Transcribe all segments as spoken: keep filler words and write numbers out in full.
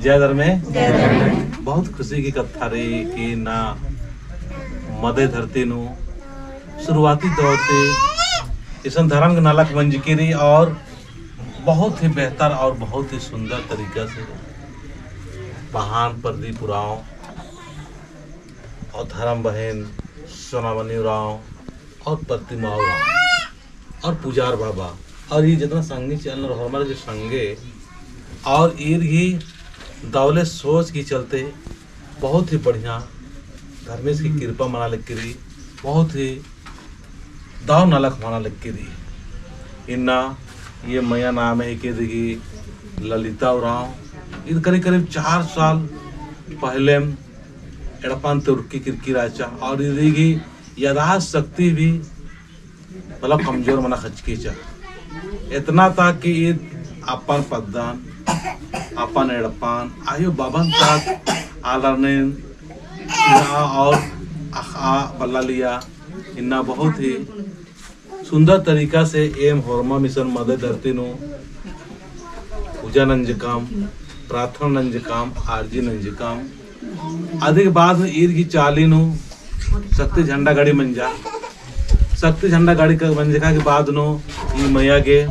जय धर्मे। जय धर्मे। बहुत खुशी की कत्था रई कि इन्ना मदई धरती नू शुरुआती दौर ती इसन धर्म के नलख मंजकी रई और बहुत ही बेहतर और बहुत ही सुंदर तरीका से पहान प्रदीप उराँव और धर्म बहिन सोनामनी उराँव और प्रतिमा उराँव और पुजार बाबा और ई जितना संगी चिअनर होरमर जो संगे और ईर ही दवले सोच की चलते बहुत ही बढ़िया धर्मेस की कृपा मना लगी रई, बहुत ही दव नलख मना लगी रई। इन्ना ई मइया नामे हिके दिगी ललिता उराँव। ईर करीब करीब चार साल पहले एड़पन तुर्की किरकी रहचा और ईर ही याददाश्त शक्ति भी मतलब कमजोर मना खचकी चा। इतना तक कि ईद अपन पद्दन, अपन एड़पन, आयो बबन तक आलरनेन सुना और अख़आ बल्ला लिया। इन्ना बहुत ही सुंदर तरीका से एम होरमा मिशन मदई धरती नू पूजा नंजकम, प्रार्थना नंजकम, आरजी नंजकम। अदिक बाद नू ईर की चाली नू शक्ति झंडा गाड़ी मंजा। शक्ति झंडा गाड़ी का मंजका के बाद नू ई मइया गे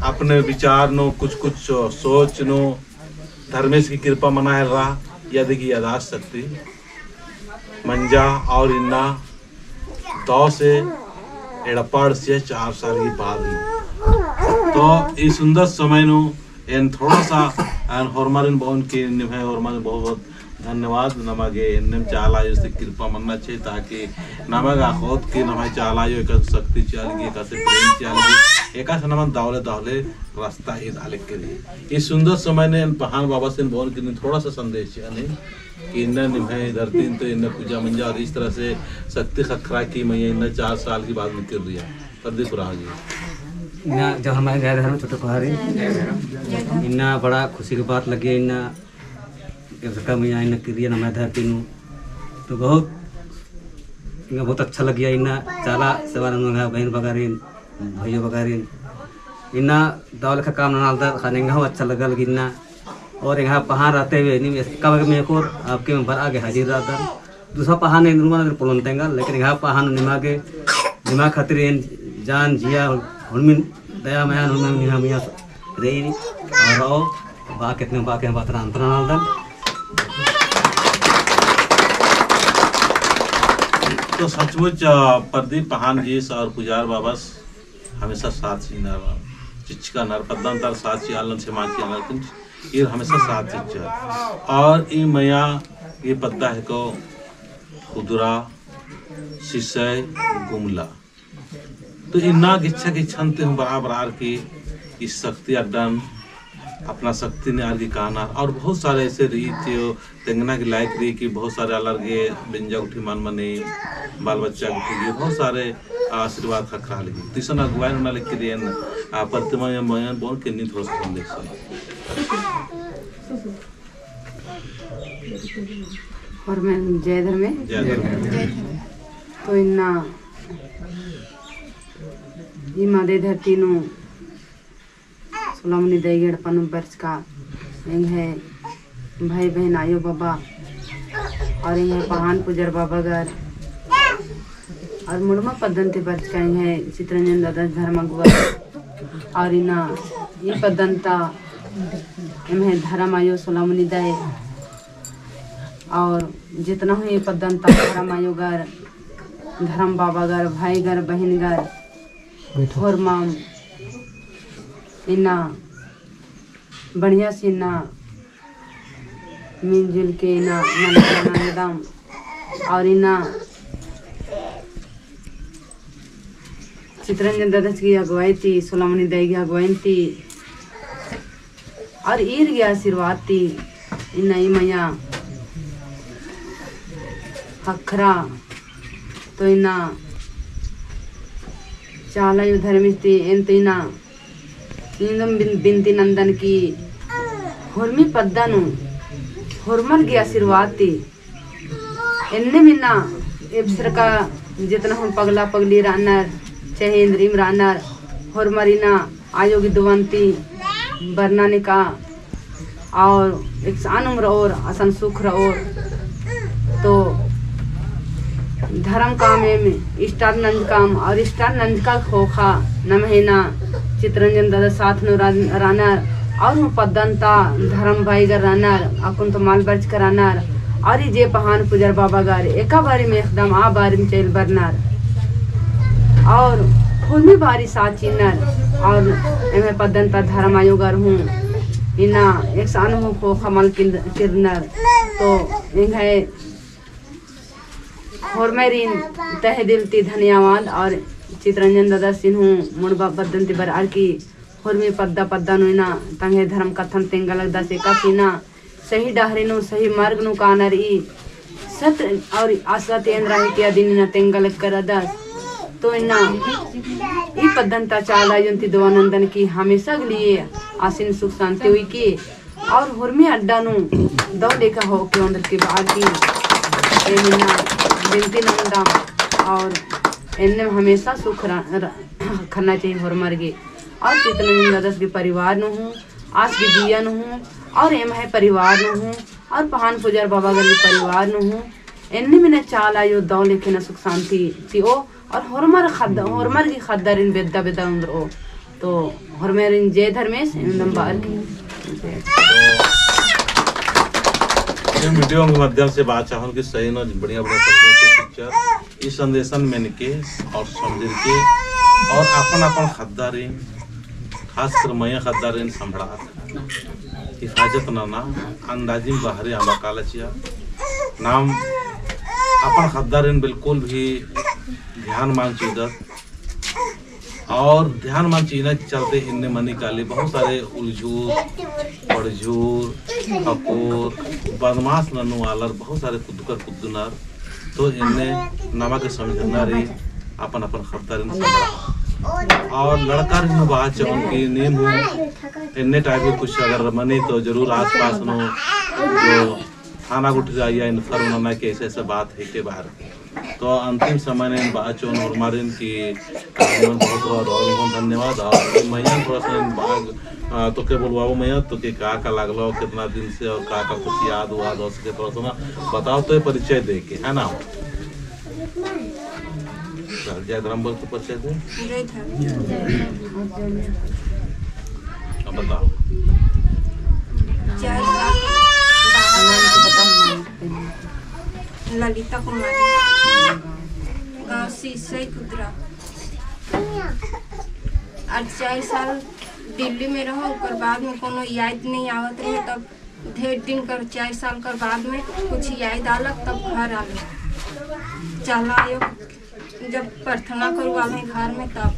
अपने विचार नू कुछ कुछ सो-, सोच नू धर्मेस की कृपा मना हेलरा, अदिक याददाश्त शक्ति मंजा और इन्ना दव से एड़पा अंड़सिया चार साल की बाद नू। तो ई सुंदर समय नू एन थोड़ा सा एन होरमारिन बओन कि निम्है होरमारिन बहुत बहुत धन्यवाद। नमा गे एन्नेम चाला आयो से कृपा मन्ना चाहिए ताकि नमा गे अख़ोत कि नम्है चाला आयो एकासे शक्ति चिआ लगी, एकासे प्रेम चिआ लगी, एकासे नमन दवले दवले रास्ता ईदा लगी। ई सुंदर समय नू एन पहान बाबासिन बओन कि नीन थोड़ा सा संदेश चिआ नी। कि इन्ना निम्है धरती नू तो इन्ना पूजा मंजा और इस तरह से शक्ति ख़क्खरा कि मइया इन्ना चार साल की बाद नू किर्रिया। प्रदीप उराँव जी। इन्ना जय धर्मे, जय धर्मे छोटे पहारी। इन्ना बड़ा खुशी की बात लगी, इन्ना एबसका मइया इन्ना किर्रिया नम्है धरती नू। तो बहुत, इन्ना बहुत अच्छा लगिया, इन्ना चाला सेवा नू बहिन बगारिन। भइयो बगारिन। इन्ना दव लेखा काम ननालदर, ख़ने एंगा हूँ अच्छा लग्गा लगी इन्ना। और एंगा पहान रहते हुए नीम एसका बग्गे मेख़ोर आपके में बरआ गे हाजिर रअदन। दूसरा पहान एन उर्मा नगर पोलन तेंगा, लेकिन एंगा पहान निमा गे, निमा खातिर एन जान जिया हुरमिन दया मया हुरमिन निमा मया रई और रओ बा केतने बा के बात रांतरा ननालदन। तो सचमुच, अ, प्रदीप पहान जीस और पुजार बाबस हमेशा साथ चिअनर, चिच्चका नर पद्दन तर साथ चिआलन, समाज चिआलन, लेकिन ईर हमेशा साथ चिच्चर। और ई मइया ई पद्दा हेको खुदरा सिसई गुमला। तो इन्ना गिच्छा गिच्छन ते हूँ बराबर आर की ई शक्ति अड्डन अपना शक्ति ने आर की कानर और बहुत सारे ऐसे रई जो तेंगना की लायक रई कि बहुत सारे आलर गे बेंजा गुट्ठी मल मनी, बाल बच्चा गुट्ठी गे बहुत सारे आशीर्वाद ख़क्खरा लगी। तो इसन अगुवाई नना लगी रई एन, आ, प्रतिमा या मयन बओन कि नीन थोड़ा सा संदेश। और मैं जय धर्मे। जय धर्मे। तो इन्ना ई मदई धरती नू सोलामुनी दई गे एड़पा नू बरचका एंग्है भाई बहिन आयो बाबा और एंग्है पहान पुजर बाबागर और मुड़मा पद्दन ती बरचका एंग्है चितरंजन दादा धर्म अगुवा और इन्ना ई पद्दन ता एम्है धर्म आयो सोलामुनी दई और जितना हूँ ई पद्दन ता धर्म आयोगर, धर्म बाबागर, भाईगर, बहिनगर, होरमाम इन्ना बढ़िया से इन्ना मिलजुल के इन्ना नंदम और इन्ना चितरंजन दादा की अगुवाई ती, सोलामुनी दई की अगुवाई ती और ईर गे आशीर्वाद ती इन्ना ई मइया ख़क्खरा तो इन्ना चाला आयो धर्मेस ती एन तो इन्ना नीन बिन-, बिनती नन्दन कि होरमी पद्दा नू होरमर गे आशीर्वाद ती एन्नेम इन्ना एबसरका जितना हूँ पगला पगली रअनर, चाहे एन्दरिम रअनर, होरमर इन्ना आयो गे दुआ नन्ती बरना नेका और एकसानुम रओर, असन सुख रओर। तो धरम कामेम start नंजकम और start नंजका ख़ोख़ा नम्है इन्ना चितरंजन दादा साथ नू रन-, रअनर और हूँ पद्दन ता धरम भाईगर रअनर, अक्कुन तो मल बरचकर रअनर। और ई जे पहान पुजार बाबागर एका बारीम एकदम आ बारीम चइल बरनर। और हुरमी बारी साथ चिअनर और एम्है पद्दन ता धरम आयोगर हूँ इन्ना एकसानुम हूँ ख़ोख़ा मल किर-, किरनर। तो एंग्है होरमारिन तहे दिल ती धन्यवाद और चितरंजन दादासिन हूँ मुड़बा पद्दन ती बरअर की होरमी पद्दा पद्दा नू इन्ना तंग्है धरम कत्थन तेंगा लगदस, एकासे इन्ना सही डहरे नू, सही मार्ग नू कानर ई सत्य और असत्य एन्दरा है कि अदिन इन्ना तेंगा लगदस। तो इन्ना ई पद्दन ता चाला आयोन ती दुआ नन्दन की हमेशा के लिए आसिन सुख शांति हुई की और हुरमी अड्डा नू दव लेखा हो के ओन्दर की बात की एम इन्ना बिनती नन्दम और एन्ने हमेशा सुख र-, र-, खन्ना चाहिए होरमर गे। और चितरंजन दादस गे परिवार नू हूँ, आस गे जिया नू हूँ, और एम्है परिवार नू हूँ, और पहान पुजार बाबागर गे परिवार नू हूँ, एन्नेम इन्ना चाला आयो दव लेखे इन्ना सुख शांति चिओ, और होरमर ख़द्द-, होरमर गे ख़द्दारिन बेद्दा बेद्दा ओन्दरओ। तो होरमारिन जय धर्मेस, एन्दम बअर की। ये video के माध्यम से बात चाहूँ कि सही न बढ़िया बढ़िया संदेश के picture, ई संदेशन मेनके और समझिरके और अपन अपन ख़द्दारिन, खासकर मइया ख़द्दारिन संभड़ात हिफाजत नना, अंदाजिम बहरे अम्बा काला चिआ। नाम अपन ख़द्दारिन बिल्कुल भी ध्यान मल चिअदत। और ध्यान मल चिअना के चलते इन्ने मनी काली बहुत सारे उलझूर, पड़झूर, अकोर, बदमाश ननू आलर बहुत सारे कुद्दकर कुद्दनर। तो इन्ने नमा गे समझरना रई अपन अपन ख़द्दारिन संभड़ा। और लड़कारिन हूँ बात चाहूँ कि नीम हूँ इन्ने type के कुछ अगर मनी तो जरूर आसपास नू जो थाना गुट्ठी रई आया inform नना कि ऐसे ऐसे बात है के बाहर। तो अंतिम समय नू बात चाहूँ होरमारिन कि बहुत बहुत धन्यवाद। और मइया थोड़ा सा बात, आ, तोके बोलवाओ मइया, तोके का का लागलो, कितना दिन से और का का कुछ याद हुआ, दोस्त के थोड़ा सा ना बताओ तो ये परिचय दे के, है ना? चल, जय धर्म बोल तो परिचय दे। जय धर्म। अब बताओ। जय धर्म। ललिता कुमारी, गाँव सीसई कुदरा। और चार साल दिल्ली में रहो, ओकर बाद में कोनो याद नहीं आवत रहे, तब ढेर दिन कर, चार साल कर बाद में कुछ याद आलक, तब घर आलो। चला आयो, जब प्रार्थना करवाले घर में, तब।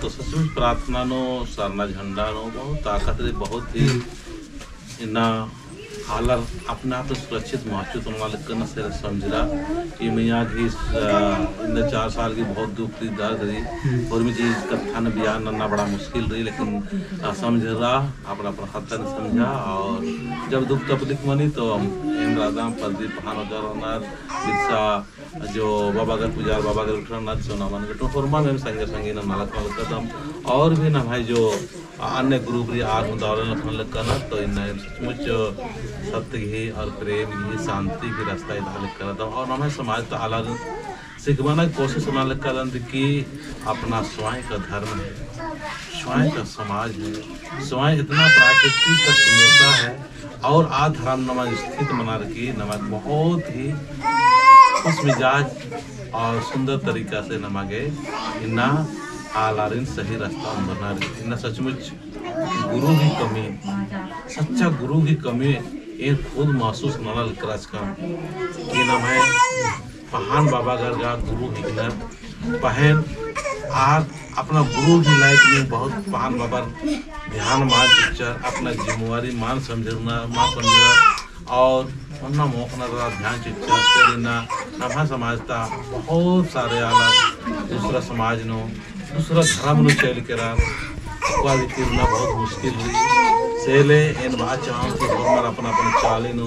तो सचमुच प्रार्थना नू, सरना झंडा नू बहुत ताकत रई, बहुत ही इन्ना आलर अपने आप सुरक्षित महसूस नना लगनर से समझरा। ई मइया गही, अ, इन्ने चार साल गही बहुत दुख रई, दर्द रई। हम्म। और भी चीज कत्थन बयान नन्ना बड़ा मुश्किल रई, लेकिन, अ, समझरा, अपना, अपना ख़द्दन समझा। और जब दुख तकलीफ मनी तो हम एम राधा प्रदीप पहान ओझा रअनर, बिरसा जो बाबागर पुजार, बाबागर उठरन ना, सोना मन के तो होरमर में संगे संगे नना लगदम। और भी नम्है जो अन्य group रई आर हूँ दव लेखा नना लगनर, तो इन्ना सचमुच सत्य गही और प्रेम गही, शांति गही रास्ता इदा लगनर। तो और नम्है समाज ता आलर सिखाबअना कोशिश नना लगनर कि अपना स्वयं का धर्म है, स्वयं का समाज है, स्वयं इतना प्राकृतिक का सुंदरता है, और आ धरम नमा स्थित मना रई कि नमा बहुत ही खुश मिजाज और सुंदर तरीका से नमा गे इन्ना आलारिन सही रास्ता ओन्दरना रई। इन्ना सचमुच गुरु गही कमी, सच्चा गुरु गही कमी एन खुद महसूस नना लगदन आजकल कि नम्है पहान बाबागर गा गुरु हिकनर, पहें आर अपना गुरु गही life में बहुत पहान बाबार ध्यान मल चिच्चर, अपना जिम्मेवारी मल समझरनर, मल समझरनर, और ओन्ना मोख़नर ध्यान चिच्चर, तेरे ना नम्है समाज ता बहुत सारे आलर दूसरा समाज नू, दूसरा धर्म नू चइल केरर, ओक्का भी तिरना बहुत मुश्किल रई। से ले एन बआ चाहूँ कि होरमर अपन अपन चाली नू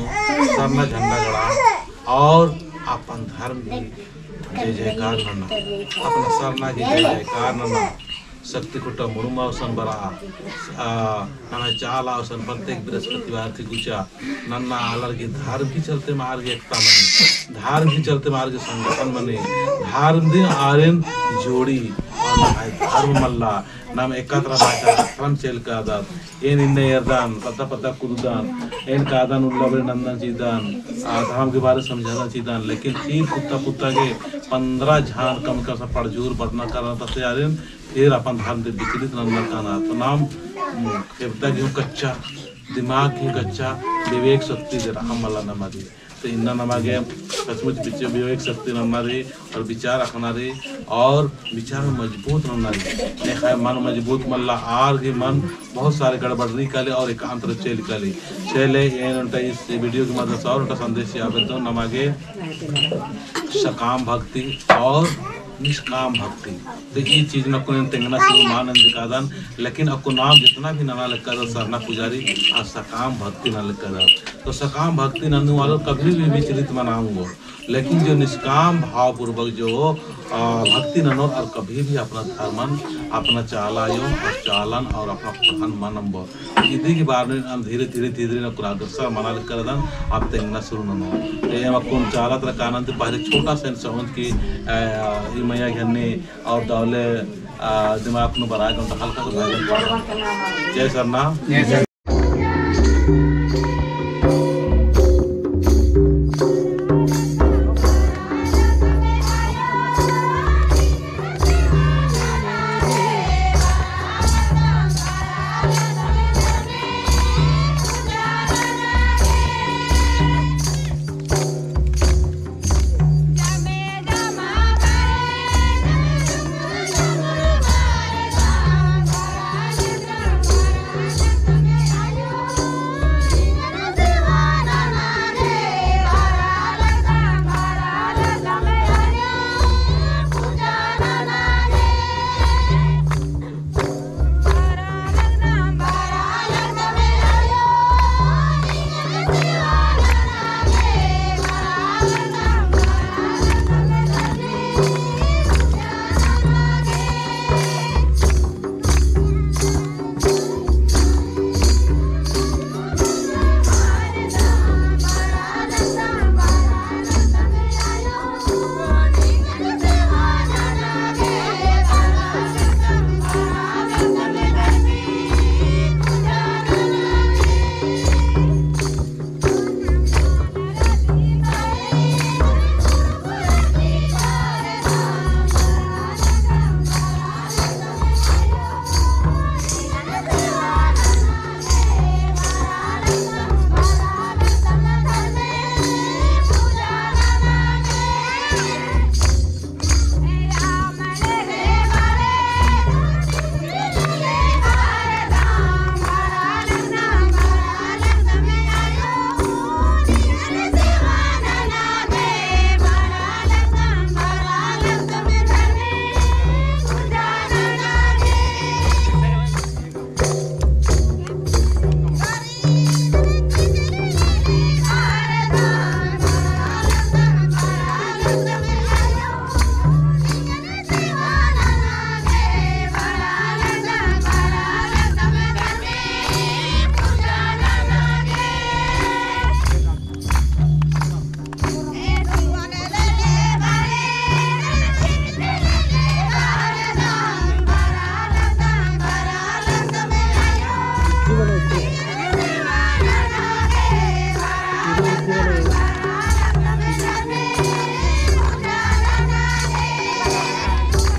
सरना झंडा गड़ा और अपन धर्म गही जय जयकार नना, अपना सरना गही जय जयकार नना। शक्ति खुट्टा मुरुम अवसन बरआ, आ, नम्है चाला अवसन प्रत्येक बृहस्पतिवार ती गुचा, नन्ना आलर गे धर्म की चलते मार गे एकता मनी, धर्म की चलते मार गे संगठन मनी, धर्म दिम आरिन जोड़ी, और नम्है धर्म मल्ला, नाम एकत्र भाषा धर्म चेल कादत, एन इन्ने एरदन, पद्दा पद्दा कुददन, एन कादन उल्ला बरे नंदन चिदन, आ, धर्म के बारे समझाना चिदन, लेकिन फिर कुत्ता कुत्ता गे पन्द्रह झान कम कर सा पड़जूर बदना करना तसे आरिन, फिर अपन धर्म ते विचलित नन्ना काना। तो नाम, उम, खेबदा गे हूँ कच्चा, दिमाग गे कच्चा, विवेक शक्ति दे रहा मल्ला नमा गे। तो इन्ना नमा गे सचमुच विच-, विवेक शक्ति नन्ना रई और विचार अख़ना रई और विचार मजबूत नन्ना रई। नेखय मन मजबूत मल्ला आर गे मन बहुत सारे गड़बड़ रई काली और एकांतर चेल काली। चले एन ओन्टा इस video के माध्यम से और ओन्टा संदेश चिआ बेद्दन नमा गे सकाम भक्ति और निष्काम भक्ति। तो ई चीज नकुन तेंगना शुरू मा नंजकादन, लेकिन अक्कु नाम जितना भी नना लक्कादन सरना पुजारी, आ सकाम भक्ति नना लक्कादन। तो सकाम भक्ति नन्नू वालों कभी भी विचलित मना होंगो, लेकिन जो निष्काम भावपूर्वक जो, आ, भक्ति ननोर और कभी भी अपना धर्मन, अपना चाला आयो और चालन और अपना प्रधान मनम्बो। इदी के बारे में हम धीरे धीरे धीरे धीरे नकुन अग्रसर मना लक्कादन, अब तेंगना शुरू ननो। ए, हम अक्कुन चाला तरा कानन ते पहले छोटा सा समझ की, आ, ई मया घन्ने और दौले, आ, दिमाग नू बरआ गे ओन्टा हल्का सा भजन। जय सरना। जय सरना।